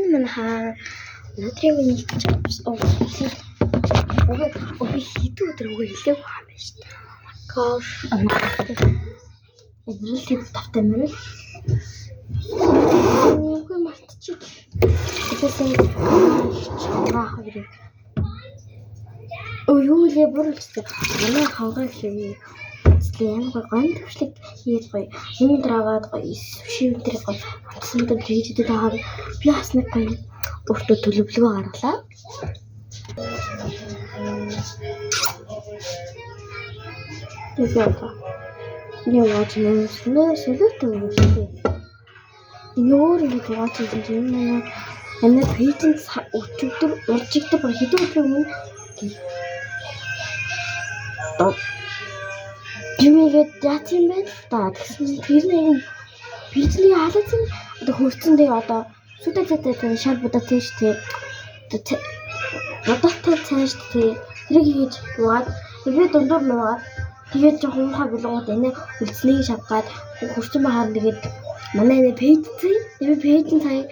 Сайн манайхаа өнөөдрийн миний үгүй би хэдэн өдөр үгүй хэлээгүй юм байна шүү дээ. Gosh. Энэрл тавтай мөрөл. Үгүй мартчих. Тэгээс хавгаа хоёрыг. Өө юу лээ бүр үлчсэн. Манай хавгаа их үзлээ ямар гоё гон төвшлэг хийж гоё. Юм дээр аваад гоё суши өдр гоё. Амтсан өдр хийж идэв байгаа. Би бас нэг гоё өөртөө төлөвлөгөө гаргалаа. Тэгээд нэг яаж нэ солиотой юм шиг. Энэ өөр ингэж угаач юм чинь юм нэ манай пэйжэнд өчигдөр уржигдөр хэдэн өдрийн өмнө Жимигээд яац юм бэ л та тэгсэн чинь тэр нэг пэйжний халаацсан одоо хөрцөн дээр одоо сүдэ цайтай тэр шар будаа тийш тий одоо будаатай цай шүү дээ тэрийг хийж нуугаад би дундуур нуугаад тэгээд жоохон муухай болонгууд энэ үлдснийг шавгаад хөрцөн бахаар тэгээд манай энэ пэйжцээ би пэйжин сая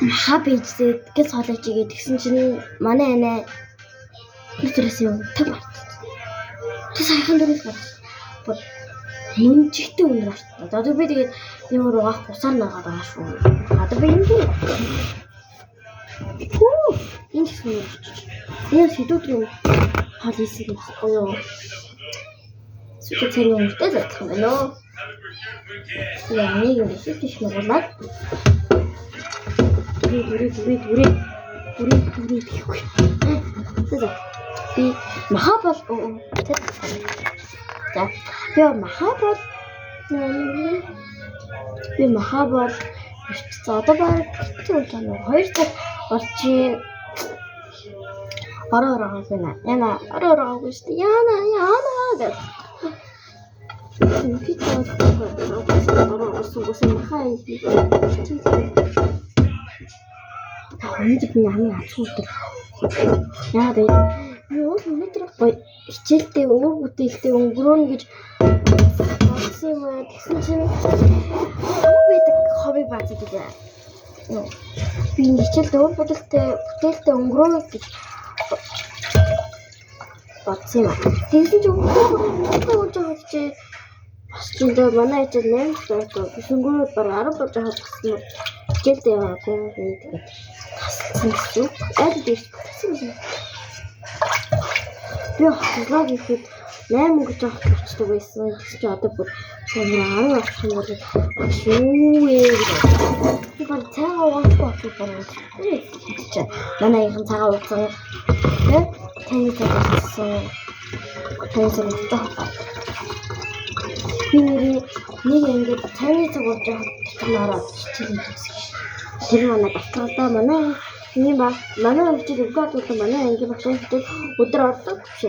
маха пэйжсээ гэл цоолооч игээд тэгсэн чинь манай энэ тэрээс юм тэг мартсан. Тэг саяхан дөрөв гарсан. Нүнжигтэй өндөр орсон. За би тэгээд юм руугаах усаар нагаад байгаа шүү. Одоо би энэ дээр. Хүү энэ хэсэг нь орчих. Энэ хэдэн өдрийн хоол хийсэн юм баггүй юу? Сүтэ царийн өмөртэй задлах юм байна уу? Яа нэг юм хэт их нугалаад. Дүрээ дүрээ дүрээ дүрээ дүрээ дүрээ гэхгүй. За би маха бол за би маха бол би маха бол за одоо баг хэцүү болж байна. 2 цаг болж чинь ороо ороо гэнэ. Яна ороо ороо гэх шүү дээ. Яна яна гэх. Би ороо орсон госон маха хийх. Та өнөөдөр би хамгийн азгүй өдөр. Яагаад вэ? Би уул өнөөдөр гоё хичээлдээ өвөр бүтээлтэй өнгөрөөнө гэж бодсон юм аа. Тэгсэн чинь хамаг байдаг хобби бааз гэдэг. Би хичээлдээ өвөр бүтээлтэй өнгөрөөнө гэж бодсон юм аа. Тэгсэн чинь өвөр болж байгаа чи бас чинь манай хичээл 8 дахь бисэнгүүрүүд баг 10 болж байгаа болсон. Хичээлдээ яваагүй тэгээд тасалсан гэсэн үг. Айл дээрс бүтсэн юм. Би хоцлоо гэхэд 8 өнгөж авах болчдөг байсан. Тэгсэн чинь одоо бүр 10 авах юм бол шүү ээ. Би баг цайгаа уухгүй болчих баг. Чи манай ийнхэн цагаан ууцсан. Тэ таны цаг ууцсан. Таны цаг ууцсан. Би нэрээ нэг ингээд цайны цаг ууж байхад тэр ороод хичээл хийсэн. Тэр манай баталгаа манай миний баг манай хичээл өглөө ордог манай ангийн багш хичээл өдөр ордог биш.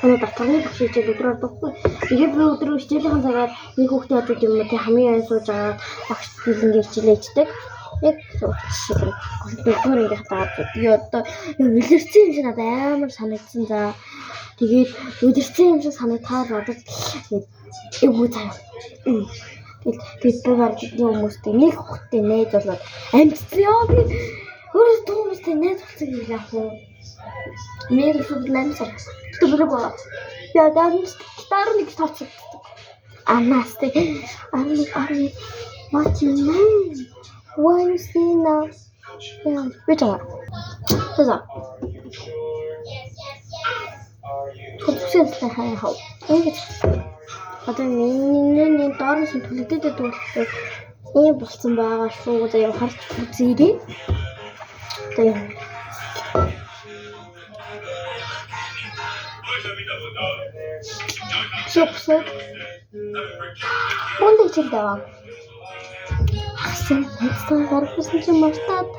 Манай баталгааны багш хичээл өдөр ордоггүй. Тэгээд би өдөр хичээлийнхэн цагаар нэг хүүхдээ хажууд юм уу тий хамгийн айн сууж байгаа багш бэлэнгээ хичээлээ ичдэг. Яг шиг дөрөвдүгээр ангийнх даад би одоо үлэрсэн юм шиг надад амар санагдсан за. Тэгээд үлэрсэн юм шиг санагдахаар бодож тэгээд эвгүй заяа. Тэгээд би баг бидний хүмүүстэй нэг хүүхдтэй найз болоод амжсан ёо би өөрөөс түн хүмүүстэй найз болсон гэж яах вэ? Миний шууд 8 сар. Тэгвэл бүр баа. Яа дамж дараа нэг тооцдог. Анаас тэг 11 11 what you mean? Why you say now? Яа би жаа. За. Төвсөлтэй хай хав. Ингэж одоо миний доороос нь түлэгдээд байдаг болохоор ийм болсон байгаа шүү. За яа харж үзээрэй. За яа. Супсад. Унд хичээл даваа. Хасан найзтайгаа гаргасан чинь мартаад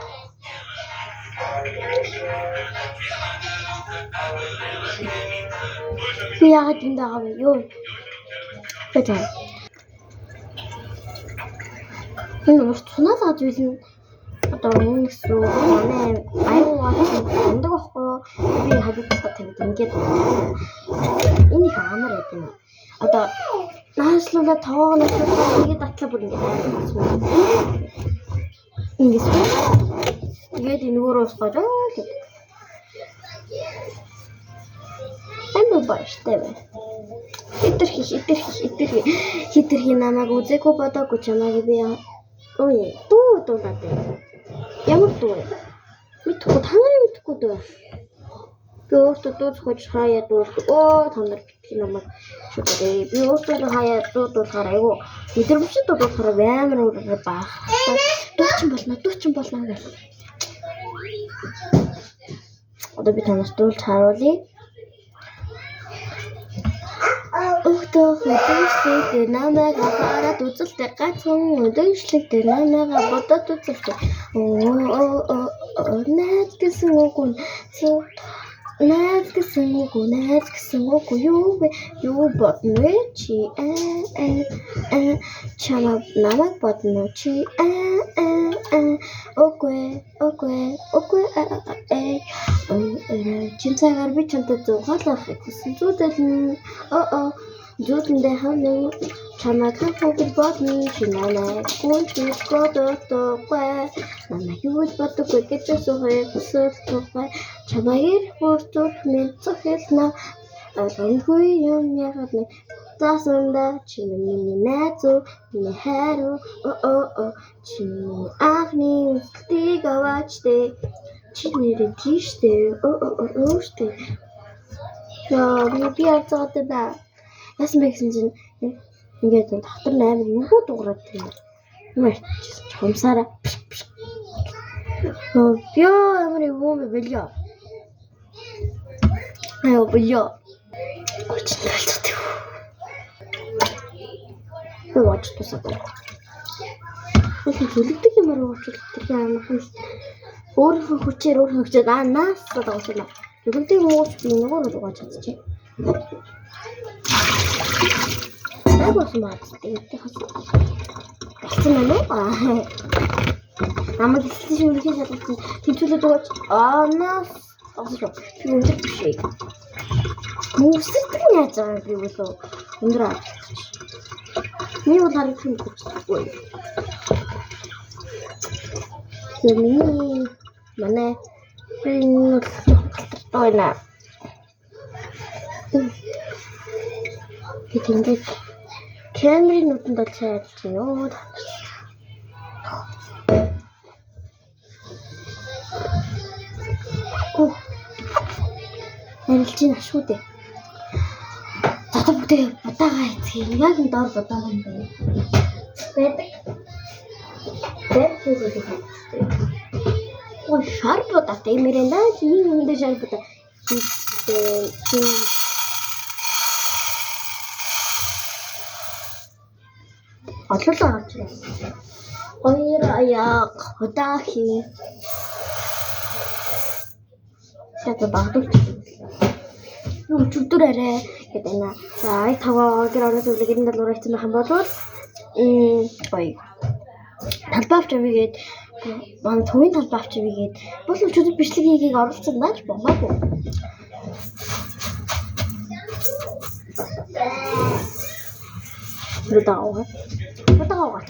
би яагаад энд байгаа вэ? Юу? Бэтэ. Энэ урт цунаад байгаа зүйл нь одоо энэ гэсэн үг манай аюу ундаг байхгүй юу? Би хажууд талаа тавиад ингээд энэ их амар байд юм. Одоо наашлуулаад тоогоо наашлуулаад тэгээд атлаа бүр ингээд амар болсон. Ингэж. Тэгээд энэгээр устгаж аа гэдэг. Амар баяртай байна. Хитрхи хитрхи хитрхи хитрхи намайг үзээгүй бодоогүй чамайг би ой дуу дуулаад байна. Ямар дуу вэ? Мэдхгүй та нарын мэдхгүй дуу. Би өөртөө дуу зохиож хаяа дуулдаг. Өө та нар битгий намайг шүтээ. Би өөртөө хаяа дуу дуулахаар айгу мэдрэмжтэй дуу дуулахаар амар өөр баах. Дуучин болно, дуучин болно гэх. Одоо би танаас дуулж харуулъя. Өгтөө хөдөлшлэг дээр намайг анхаарал үзэлтэй ганцхан өдөршлэг дээр намайг бодоод үзэлтэй. Оо найз гэсэн үг нь найз гэсэн үг найз гэсэн үг юу вэ? Юу бодно вэ чи аа чамайг намайг бодно чи аа үгүй үгүй үгүй ээ чин цагаар би чамтай зугаалахыг хүсэн зүудэлнэ. Оо зүудэндээ ханаа чамайг хахыг бодно чи намайг гүнж боддоггүй намайг юу ч боддоггүй гэж асуухыг хүсэл тухай чамайг ирэх бүр зүрх минь цохилно ойлгомжгүй юм яагаад нэг заасандаа чи миний найз уу миний хайр уу оо чи миний анхны үзэлтийг аваач дээ чи нэрээ тийштэй оо штэ. Яа би яаж байгаа даа. Яасан бэ гэсэн чинь ингээд дотор нь амар юугүй дуурайд юм. Юм ярьчихсан чи хумсаараа. Ёо ямар юм бэ бэлё. Аяа бэлё. Оч болцдог. Би watch тусаад. Үгүй зүлэгдэг юмар уучлах юм амар юм. Өөрийнхөө хүчээр өөрийнхөө хүчээр аа наас дагуулна. Зүлэгдэг юм ууч би нэгөр угааж чадчих. Яг болсон байна. Тэгээд хас. Болсон байна уу? Аа. Намайг хэлсэн шиг үнэхээр шалгасан. Тэмцүүлээд угаач. Аа наас дагуулсан. Би өндөр биш ээ. Нүсдэг нь яаж байгаа юм би бол өндөр авчих. Миний бол харагдах юм хүчтэй. Тэгээ миний манай би энэ бол жоохон галтартай байна. Би ингээд камерын нүдэнд бол сайн ажиллаж байна уу? Гүү. Арилж байна шүү дээ. За одоо бүгдээ будаага эцгээ. Яг энэ доор будаага юм байна. Байдаг. Тэр зүгээр. Ой, шар будаатай юм ярина. Чиний юм дээр шар будаа. Чи олоолаа гарч ирсэн. Хоёр аяг будаа хий. Тэгээд багтууч. Өчигдөр арай гэдэг байна. За ай таваа гэр орны зөвлөг 97 урагцсан байх юм бол гоё. Талбай авч явъя гээд манай төвийн талбай авч явъя гээд бол өчигдөр бичлэг хийхийг оролцсон даач болоогүй. Будаа. Будаа угаа.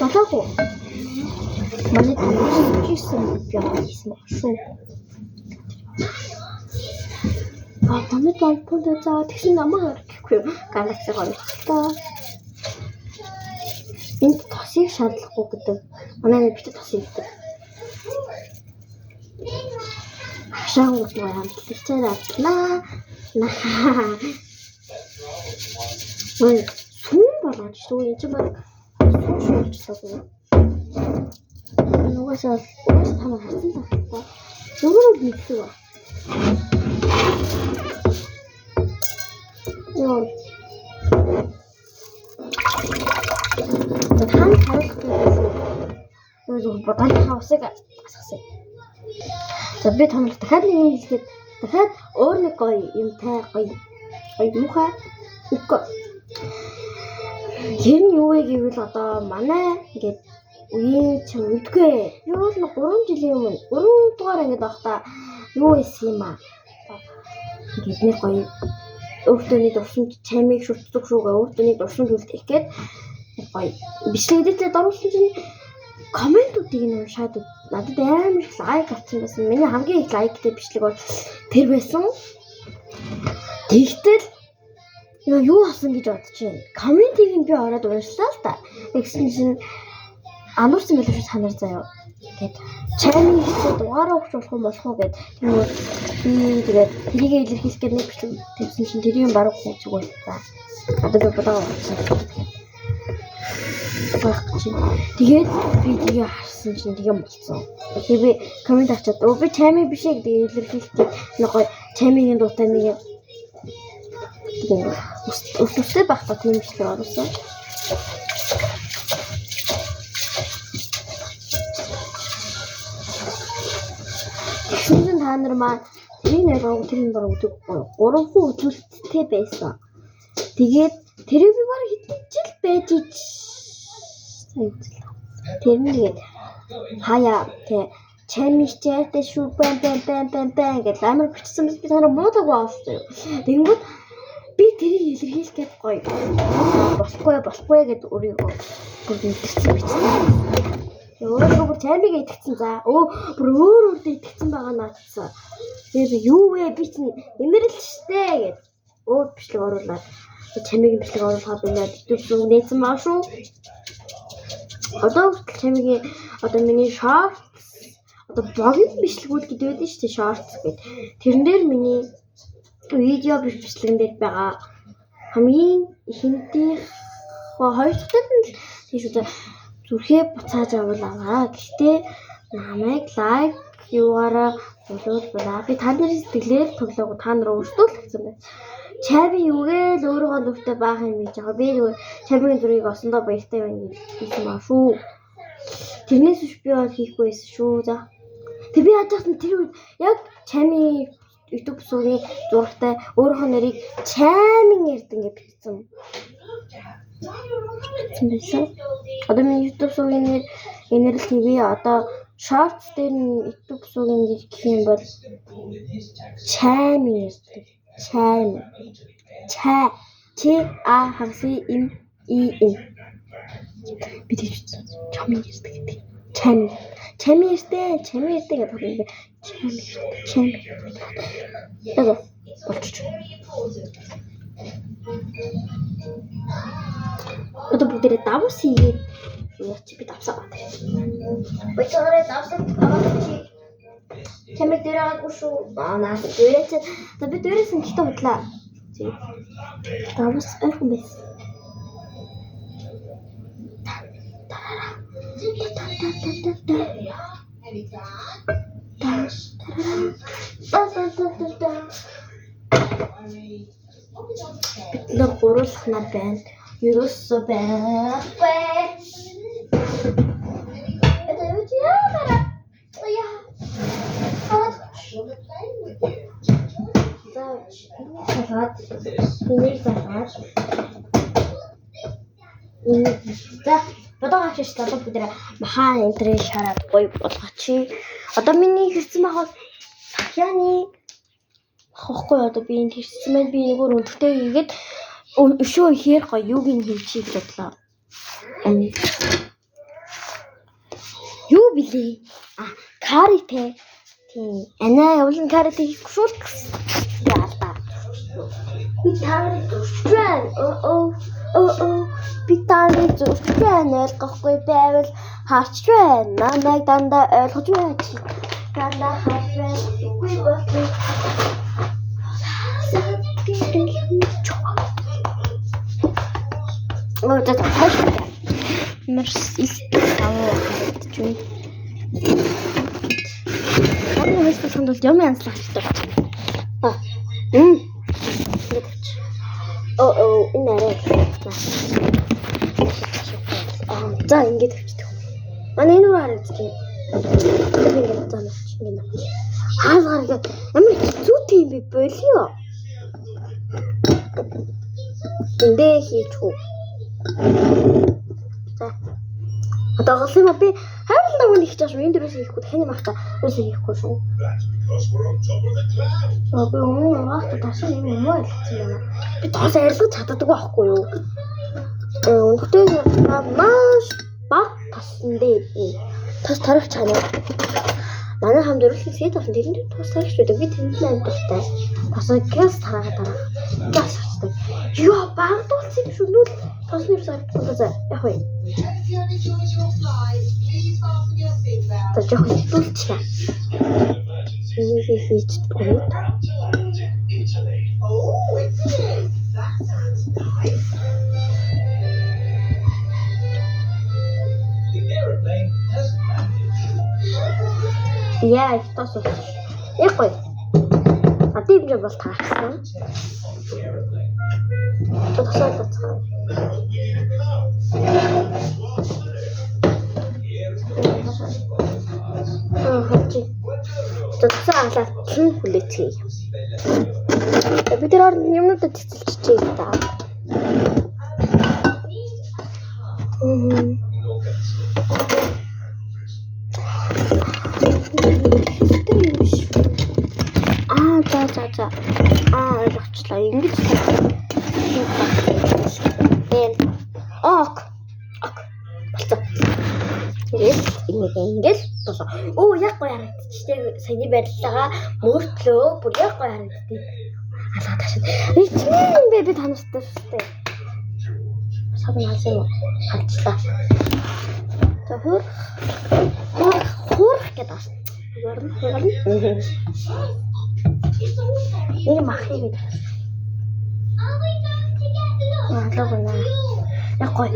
Болоогүй. Манай хийсэн яа хийсэн баг шүү. А манай iPhone за тэгсэн намайг гэхгүй Galaxy 2 та. Энд тосыг шаардлагагүй гэдэг. Манай нэг битэ тос хийдэг. Хашаангууд нөгөө амтлагчаар авлаа. Ой, сүүн болгож шүү. Энэ чинь баг сүүн шуулчихсан. Угаасаа угаасаа та нар харсан л байна та. Зүгээр л мэддэг ба. Йоо. За тань харуулах гэж юу зүгээр будааныхаа усыг асгасан. За би танарт дахиад нэг юм хэлэхэд дахиад өөр нэг гоё юмтай гоё гоё муухай үгүй. Тэр нь юу вэ гэвэл одоо манай ингээд үеийн ч мэдгүй. Юу л 3 жилийн өмнө 3 дугаар ангид байхдаа юу исэн юм аа. Ингээд нэг гоё өөртөө нэг дурсамж чамийг шүтдэг шүүгээ өөртөө нэг дурсамж үлдээх гээд Гоё. Бичлэг эдитлээд оруулсан чинь comment уудыг нь уншаад надад амар их like авсан байсан. Миний хамгийн их like тай бичлэг бол тэр байсан. Тэгтэл юу болсон гэж бодож байна. Comment ийг нь би ороод уншлаа л та. Тэгсэн чинь ануурсан байлаа шүү та нар заяа. Гэт чайны хэсэг дугаараа өгч болох юм болох уу гэд тэгвэл би тэгээд тэрийгэ илэрхийлэх гээд нэг бичлэг тавьсан чинь тэрийг бараг үзэг байлаа. Одоо би бодоо бодсон. Байх гэж. Тэгээд би тэгээ харсан чинь тэгээ болцсон. Тэгээ би comment авчаад өө би чайми биш ээ гэдэг илэрхийлэх гээд нэг гоё чаймигийн дуутай нэг өсөлттэй байхдаа тийм бичлэг оруулсан. Тэгсэн чинь та нар маань тэрийг нэг тэрийг бараг үзэг 3 хүн үзүүлэлттэй байсан. Тэгээд тэрийг би бараг хэдэн жил байж үзлээ. Тэр нь тэгээд хаяа тэ чами хичээлтэй шүү бэн бэн бэн бэн бэн гэж амар бичсэн би та нар муудаагүй аавсан. Тэгэнгүүт би тэрийг илэрхийлэх гээд гоё. Болохгүй гэд өөрийгөө бүр мэдэрсэн бичсэн. Өөрийгөө бүр чамиг итгэцэн за. Өө бүр өөр өөртөө итгэцэн байгаа наадсан. Тэгээ би юу вэ? Би чинь инэрл штэ гэд өөр бичлэг оруулаад чамигийн бичлэг оруулахад би надад YouTube зүг нээсэн баа шүү. Одоо хүртэл чамигийн одоо миний shorts одоо богино бичлэгүүд гэдэг байдаг шүү дээ shorts гэд. Тэрэн дээр миний видео бичлэгэн дээр байгаа хамгийн ихэнтийнх хоёр дахьтад нь л тийш үү зүрхээ буцааж авал аваа. Гэхдээ намайг лайк юугаараа болвол би та нарын сэтгэлээр тоглоог та нар өөрсдөө л гэсэн байна. Чави юугээл өөрөөгөө нүртэй баах юм хийж байгаа. Би зүгээр чавигийн зургийг олсондоо баяртай байна гэж хэлсэн маа шүү. Тэрнээс биш би бол хийхгүй байсан шүү. За. Тэг би яаж яасан тэр үед яг чами YouTube суугийн зурагтай өөрийнхөө нэрийг Чамин Эрдэн гэж бичсэн. Байсан. Одоо миний YouTube суугийн нэр Энэрл ТV одоо Shorts дээр нь YouTube суугийн нэр гэх юм бол Чамин Эрдэн. Чамин. Ча Ч А хагас М И Н. Би тэгж бичсэн. Чамин Эрдэн гэдэг. Чамин. Чамин Эрдэн, Чамин Эрдэн гэдэг юм бэ. Чамин Чамин. Яг болчих. Одоо бүгдээрээ давс хийгээд яач би давсаа бат. Бочоорой давсаа аваад чи. Чамиг дээр байгаагүй шүү. Аа наас дээрээ чи. За би дээрээс нь гэхдээ худлаа. Давс ойрхон байсан. Бид нар гуруулах нар байна. Ерөөсөө байхгүй. Это юу чи яараа. Яа. За, залгаад энийг залгаад энийг за одоо хашиж одоо бүгд маха энтрийг шараад гоё болгочих. Одоо миний хэрсэн мах бол сахьяны мах байхгүй одоо би энд хэрсэн маань би нэгөр өндөгтэй хийгээд өшөө ихээр гоё юуг нь хийчих гэж бодлоо. Юу билээ? А карите. Тийм. Анаа явуулан карите хийхгүй шүү л гэсэн. Би алдаа. Би таарыг зурч байна. Оо оо би таарыг зурч байна. Ойлгохгүй байвал харч байна. Намайг дандаа ойлгож байж. Дандаа харж байна. Үгүй болов. Оо за хойш. Ямар ил тавуу харагдаж байна. Оны хойш болохын тулд юм янзлах хэрэгтэй байна. Аа. Ингэж авч. Оо оо энэ арай. Аа за ингэж авчдаг. Манай энэ рүү харагдчих. Ингэж за навч ингэ навч. Хаалгаар ингэ амар хэцүүтэй юм би болио. Эндээ хийчихүү. За. Одоо голын юм би хайрлан дагуу нэг хийж байгаа шүү. Энэ дөрөөс хийхгүй дахин махта ерөөсөө хийхгүй шүү. Аа би өмнө угаахта тас юм юм ойлгосон байна. Би тоос арилгаж чаддаг байхгүй юу? Өндөгтэй маш бага тосон дээр тос торох чанар. Манай хамт өрөлтөн сэт авсан тэрэнд тус тарагч байдаг. Би тэнд л амьдартай. Тосоо газ тараагаа тараа. Газ авчдаг. Йоо, багдуулсан юм шүү. Нүл тосны юус харагдахгүй за. Яг вэ. За жоох хэвтүүлчихье. Энийг хийж өгөөд. Яа, их тос болсон. Яг гоё. А тийм юм бол таарсан. Тосоо луцгаа. Хавчи. Тосоо алаад тэн хүлээцгээе. Бид тэр орнд юмнуудад цэцэлчихье та. Аа за за за. Аа ойлгочлаа. Ингэж тавь. Ок. Ок. Болцоо. Ингээд энийг ингээд болоо. Өө яг гоё харагдчихтэй. Саяны байдлаагаа мөртлөө бүр яг гоё харагддээ. Алаа тааш. Ичмэн юм бэ би танартай шүү дээ. Сав наасан юм халчлаа. За хөр хөр гэдэг бас. Хугарна хугарна. Нэг махыг гэдэг. Халаагүй наа. Яг гоё.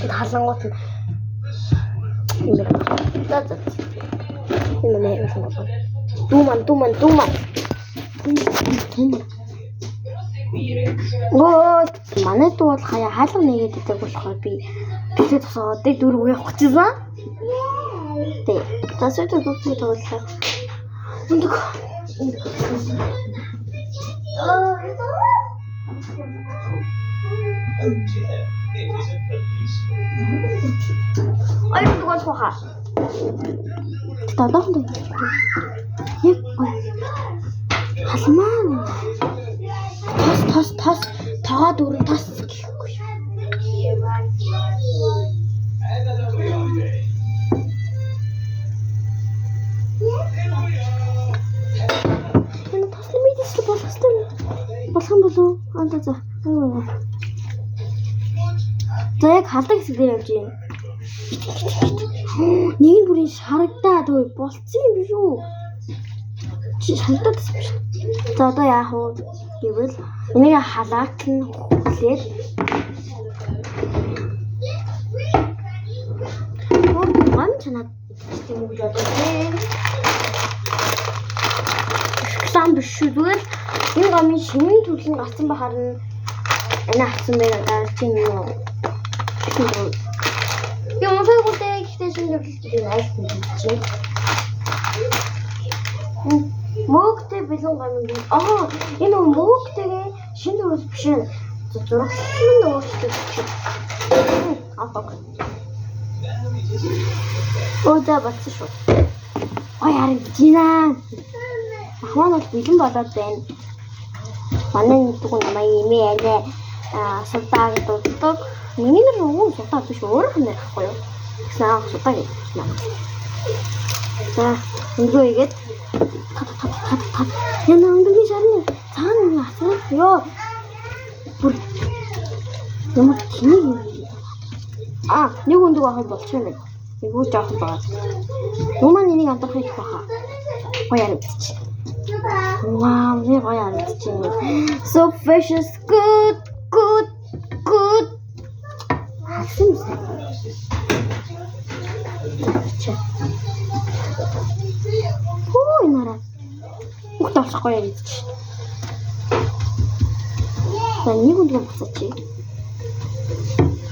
Гэт халангуут нь юм байна. За за. Энэ нэ юм байна. Дүү ман дүү ман дүү ман. Оо манай дүү бол хаяа хаалга нэгээд идэг болохоор би бэлээ тосоод дөрөв явах гэжсэн. Тэ. За сүйдэ дүүтэй тоглолоо. Өндөг. Ой өндөг болох хаа. Тэ одоохондоо яг гоё. Халмаа. Тос тос тос тогоо дүүрэн тос гэхгүй. Энэ тосны мэдээлэл болох ёстой юм. Болох юм болов уу? Аа за за. За яг халдаг хэсэг дээр явж байна. Нэг нь бүрийн шарагдаад ой болцсон юм биш үү? Чи шарагдаад байсан биш. За одоо яах вэ гэвэл энийг халаат нь хүлээд гам чанаад идэх юм гэж бодож байна. Реклам биш шүү. Зүгээр энэ гамын шинэ төрөл нь гарсан байхаар нь энэ авсан байна. Дараа чи юм уу? Би уншаагүй дээ. Гэхдээ шинэ төрөл чинь аль нь чинь. Мөөгтэй бэлэн гам юм. Аа энэ мөөгтэйгээ шинэ төрөл биш ээ. Зураглал нь өөрчлөгдөж. Аа. Оо за болсон шүү. Ой харагдаж байна. Ах маань бол бэлэн болоод байна. Манай нэгдүгээр намайг имээ арай судаа гэж дууддаг. Миний нэр өвөн судаа биш өөрийнх нь нэр гэхгүй юу? Тэгсэн аах судаа гэж байна. За өнгөө игээд тат тат тат тат. Яна өндөгний шарны цаана нэг асуу. Йоо. Бүр ямар тэнэг юм. Аа нэг өндөг авах болчих юм байна. Айгуу жоохон байгаа. Юу маань энийг амтрах хийх баха. Гоё харагдчих. Вау, нэр гоё харагдчих. So precious, good, good, good. Хасан юм. Хөө энэ хараа. Хүүхд олох гоё харагдчих. За нэг өндөг буцаач.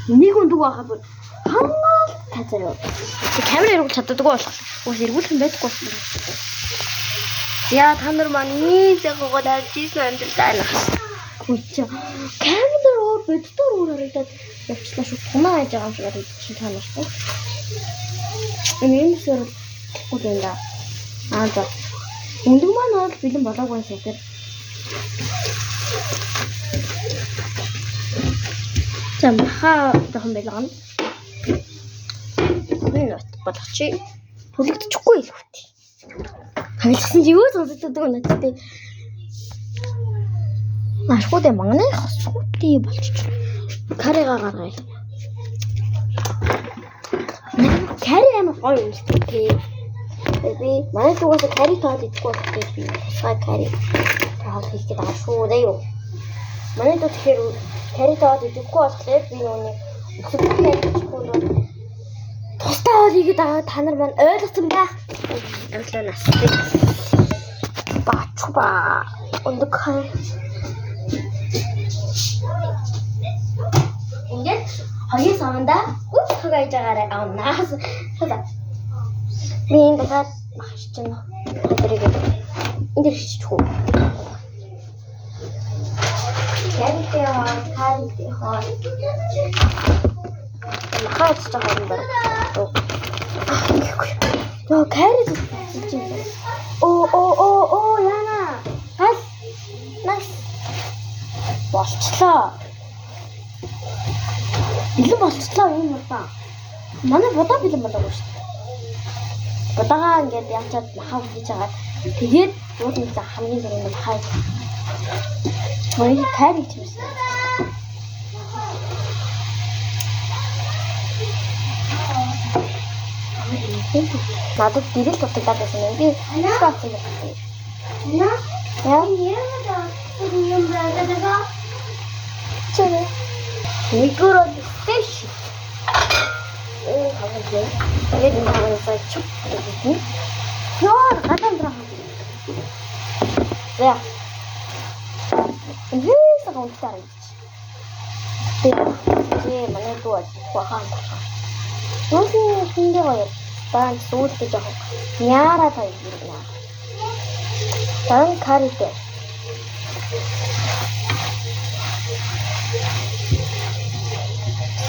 Нэг өндөг байхад бүр хамгаалт тазар. Камер эргүүлж чаддаггүй болох. Уус эргүүлэх юм байдаггүй болсон. Яа та нар маань ийм сайхан харж ийсэн амьдралаа нах. Үгүй. Камер өөр боддоор өөр харагдаад явчлаа шүү. Тунаа хайж байгаа юм шиг харагдчих та нар шүү. Энэ юмсээр болохгүй юм да. Аа за. Өндөг маань бол бэлэн болоогүй юм шиг. За маха жоохон байлгана. Энэ болгочих. Түлэгдэчихгүй л хөт. Танилцсан чи юу сонсогддог юм надад. Ашгүй дээ манганы хосгүйтэй болчих. Карига гаргая. Кари амар гоё юм шүү дээ. Би манай дүүгээс кари тоол идэхгүй болохоор би тусгай кари тоол хийх гээд байгаа шүү дээ юу. Манай дүү тэгэхээр кари тоол идэхгүй болохоор би нүуний өсөхгүй кари идэхгүй бол тусдаа хоол хийгээд байгаа та нар маань ойлгосон байх. Амтлаа настай. Бачба. Өндөг хай. Ингээд хоёул саванда үт хагаж байгаарай. Аа наас. Би энэ дахиад махч чинь. Тэрийг энэ дэр хиччих үү. Карите хоо, карите хоо. Махаж байгаа юм байна. Йоо, кари зүтж юм. Оо оо оо оо яна. Гал. Nice. Болчлоо. Бэлэн болчлоо юм уу? Манай будаа бэлэн болоогүй шүү дээ. Будагаа ингээд яачаад махаа хийж агаад тэгээд уулын хамгийн түрүүнд махаа. Мөн кари чимсэн. Надад дэрэл дутагдаад байсан юм. Би авсан байна. Яа. Чэнэ. Микро спешиал. Оо хамаагүй. Тэгээд энэ хамаасаа чуп гэдэг. Йоо, гадаа драа. За. Инээс гомдсон харагдчих. Тэгээ манай дүү бахан. Нүсний хингээ гоё. Дараа нь сүүлдээ жоохон няараа таа ирнэ. Дараа нь карите.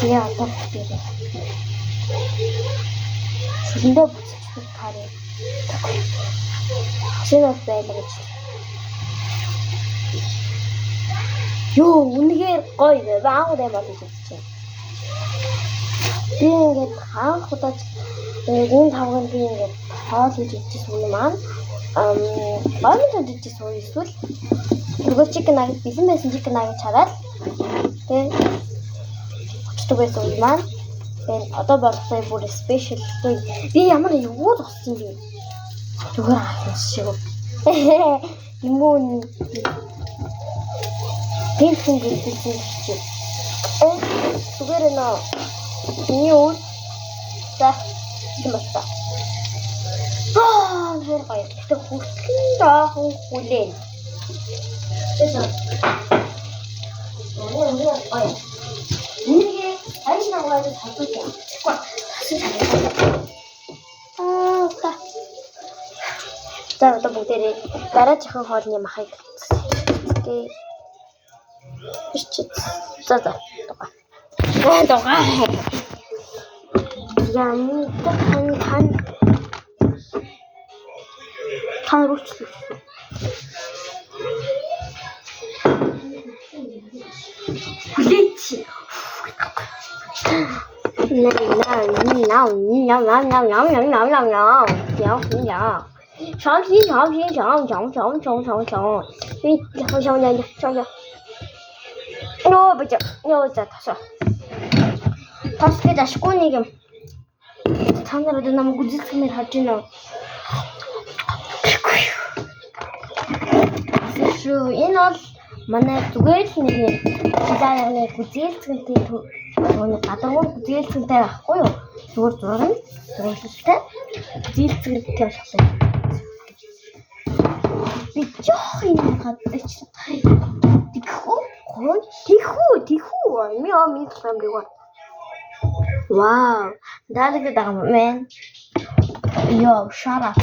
Яа, одоо би. Шүлэндээ буцчих кари. Шинэ бол байлаа гэж. Йоо, үнэхээр гоё бэ. Анх удаа болж үзчихэв. Би ингээд анх удаа энэ тавганд би ингээд хоол хийж идчихсэн үе маань гомд идчихсэн үе эсвэл зүгээр chicken nugget бэлэн байсан chicken nugget чараад тэгээ очдөг байсан үе маань тэгээд одоо болохоор бүр special би ямар эвгүй зогссон юм бэ? Зүгээр ахын шиг. Юм уу? Гэнт хүн гэлдэлсэн чи. Зүгээр нөө. Миний үр. За юм болцоо. Аа, тэр гоё. Гэтэ хүртэл жоохон хүлээн. Оо, гоё. Энийг аль наваад холбож явахгүй. Тасаж харагдав. Аа, та. За одоо бүгдээрээ дараачихын хоолны махыг үзье. За за. Дугаа. Дугаа. Яны хан хан хан рүүчлээ. Хүлээч. На на на на на на на на на на на на长皮长皮长长长长长长，你好像像像像。Нөө бич. Нөө за тосоо. Тос гэж ашгүй нэг юм. Та нар одоо намайг үзэлцмээр харж байна уу? Шүү. Энэ бол манай зүгээр л нэг хилаа нэг гүзээлцгэнтэй түүний гадаргуу гүзээлцгэнтэй байхгүй юу? Зүгээр зураг нь зураглалтай гүзээлцгэнтэй болохоор би жоох юм гадаж тэгхүү тэгхүү тэгхүү ми ми талам дэгва. Вау, даалгад байгаа юм мэн. Йоо, shut up.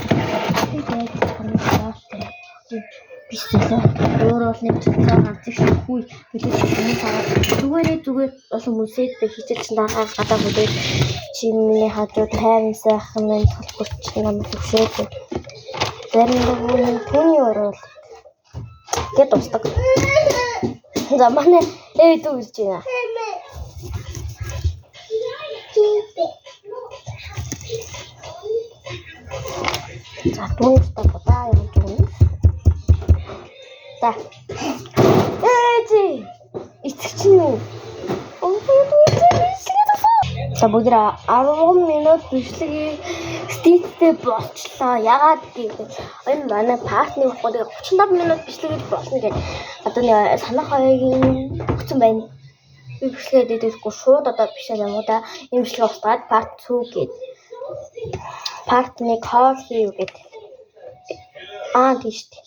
Тэгээд биш зүйлээ. Өөр бол нэг цаа ганц их хүй билээ хүмүүс хараад зүгээрээ зүгээр бол хүмүүсээ хичээл чинь дагаа гадаа бүдээд чи миний хажуу тайван сайхан мэн толгорч намайг төвшөөд заримдаа хүн түүний өрөөл гээд дуустдаг. За манай ээ дүү ирж байна. За, түүнтэй будаа явуулж өгнө. За. Ээжи. Эцэг чинь юу? За, бүгд 10 минут бичлэгийг стилтэй болчлоо. Ягаад гэвэл энэ манай part 1 болохгүй 35 минут бичлэг хийж болно гэж одоо нэг санах хоёрын өгсөн байна. Би бичлэгээ дэдэхгүй шууд одоо бичлэг юм уу да. Энэ бичлэг устгаад part 2 гээд part 1 хоол хийв гээд. Аа, тийш дээ.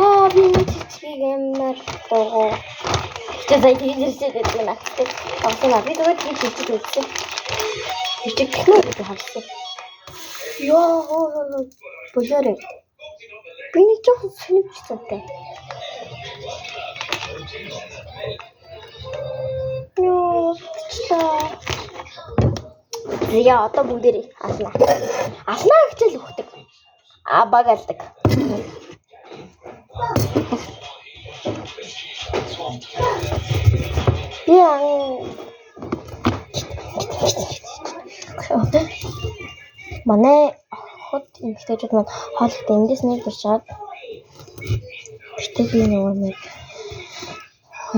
Аа, би нэг чичгийг амар гоо. Гэтэ сая тэгж ирсэн гэдэг нь аттай. Авсан, би зүгээр тийм чичиг үзсэн. Чичиг гэх гэж харсан. Йоо, болоорой. Би нэг жоохон сонирхолтой. Йоо, члаа. Яа, одоо бүгдээрээ ална. Ална гэж л өгдөг. А, баг алдаг. Яа. Манай хот эмэгтэйчүүд маань хоолтой эндээс нэг туршаад. Гэтэ би нөгөө нэг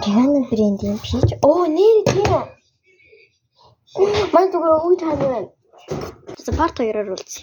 Rihanna брендийн peach. Оо, нэр тийм үү. Манай зүгээр өгч хань байна. За, part 2-оор уулзъя.